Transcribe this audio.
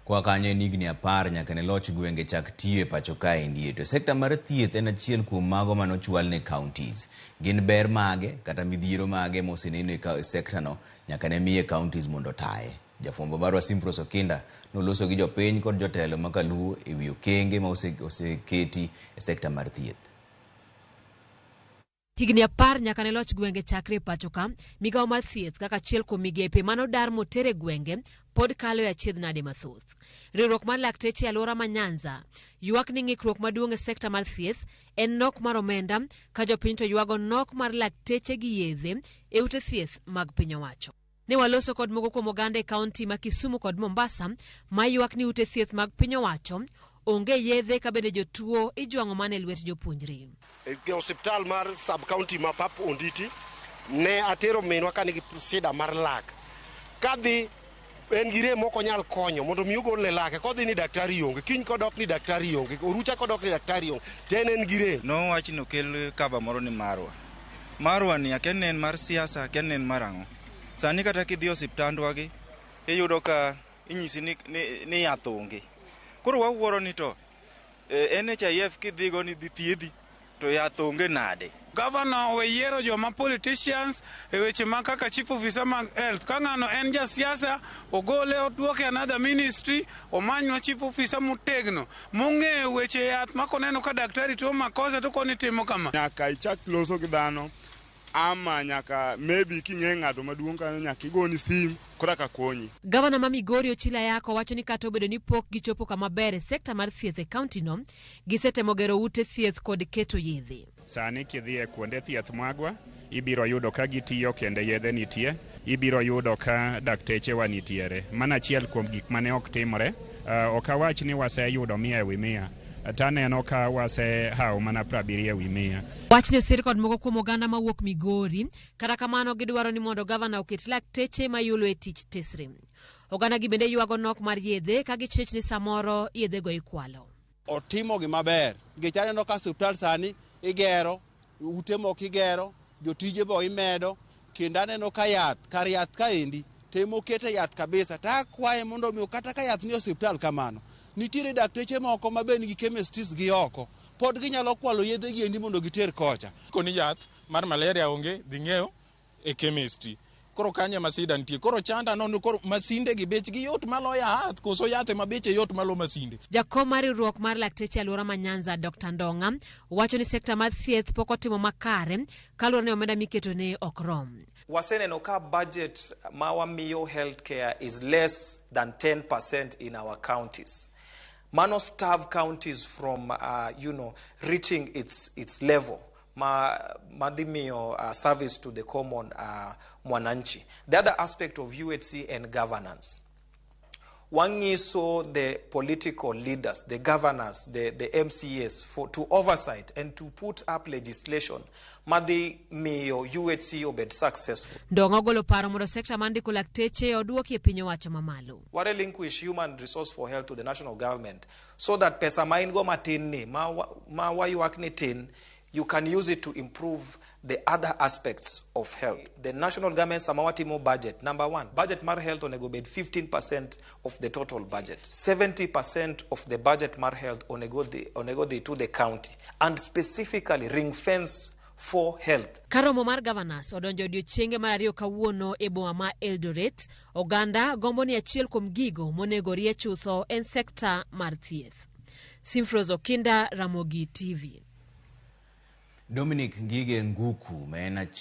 Kwa kanyo en higni 10 nyaka ne loch gwenge chak tiyo e pacho kaendi. To sekta mar thieth en achiel kuom mago mane ochwal ne counties. Gin ber mage kata midhiero mage moseneno e sekta no nyaka ne miye counties mondo otaye. Jafwambo marwa Simprose Okinda noloso gi jopiny kod jotelo ma kaluo e wi okenge ma oseketi e sekta mar thieth. Higni 10 nyaka ne loch gwenge chakre e pacho ka, migawo mar thieth kaka achiel kuom migepe mane odar moter e gwenge pod kalo e achiedh nade mathoth. Riwruok mar lakteche e alwora ma Nyanza ywak ni ng'ikruok maduong' e sekta mar thieth en nok mar omenda ka jopiny to ywago nok mar lakteche gi yedhe e ute thieth mag piny owacho. Ne waloso kod moko kuom oganda e kaunti ma Kisumu kod Mombasa ma ywak ni ute thieth mag piny owacho onge yedhe ka bende jotuo ijwang'o mana e lwet jopuonjre. E osiptal mar sub county ma Pap Onditi ne atero minwa ka nigi sida mar lak. Kadhi en gi rem ok onyal konyo mondo mi ogolne lake kodhi ni daktari onge kiny kodok ni daktari onge orucha kodok ni daktari onge to en gi rem. Nowach ni okel cover moro ni marwa. Marwa ni akia ni en mar siasa akia ni en mar ang'o. Sani kata kidhi e osiptandwa gi iyudo ka inyisi ni yath onge. Koro wawuoro ni to NHIF kidhigo ni dhi thiedhi to yath onge nade. Gavana owe yiero joma politicians e weche ma kaka chief officer mag health. Ka ng'ano en jasiasa, ogole oduoke another ministry, omanywa chief officer motegno, mong'eyo weche yath ma koneno ka daktari timo makosa to koni timo kama. Nyaka ichak loso gi dhano ama nyaka maybe king'e ng'ato maduong' kanyo nyaka igoni sim koro ka konyi. Gavana ma Migori Ochilo Ayako wacho ni kata obedo ni pok gichopo kama ber e sekta mar thieth e kaunti no, gisetemo gero ute thieth kod keto yedhe. Sani kidhi e kuonde thieth magwa, ibiro yudo ka gitiyo kendo yedhe nitie, ibiro yudo ka daktechewa nitiere. Mano achiel kuom gik mane ok timore. Ok awach ni waseyudo 100 e wi 100, taneno ka wasehawo mana 70 e wi 100. Wachni osir kod moko kuom oganda mawuok Migori, kata kamano gidwaro ni mondo gavana oket lakteche mayulo e tich tesre. Oganda gi bende ywago nok mar yedhe ka gichich ni samoro yedhego ikwalo. Otimo gima ber nikech aneno ka osiptal sani igero, ute moko igero, jotije bo imedo, kendo aneno ka yath, kar yath kaendi temo kete yath kabisa. To akwaye mondo mi kata ka yath ni osiptal kamano, nitiere dakteche moko ma be nigi chemists gi oko, pod ginyalo kwalo yedhe gi endi mondo giter kocha. Koni yath mar malaria onge, dhi ng'iew e chemistry. Koro kanyo ema sida nitie. Koro chanda nono koro masinde gi bechgi yot malo yath, koso yath ema beche yot malo masinde. Jakom mar riwruok mar lakteche alwora ma Nyanza Dr. Ndong'a wacho ni sekta mar thieth pok otimo makare kaluwore ni omenda miketo ne ok rom. Waseneno ka budget ma wamiyo healthcare is less than 10% in our counties. Mano starve counties from reaching its level ma madhi miyo service to the common mwananchi. The other aspect of UHC and governance. Wang'iso the political leaders, the governors, the MCAs to oversight and to put up legislation madhi miyo UHC obed successful. Ndong'a ogolo paro mondo sekta mar ndiko lakteche oduoki e piny owacho mamalo. Wa relinquish human resource for health to the national government so that pesa ma in go matin ni, ma waywak ni tin, you can use it to improve the other aspects of health. The national government sama watimo budget, number one, budget mar health onego bed 15% of the total budget. 70% of the budget mar health onego dhi to the county, and specifically ring fence for health. Ka romo mar governors odonjo odiochienge mar ariyo kawuono e boma ma Eldoret, oganda gombo ni achiel kuom gigo monego rie chutho en sekta mar thieth. Simfrose Okinda, Ramogi TV. Dominic Ngige Nguku ma en achiel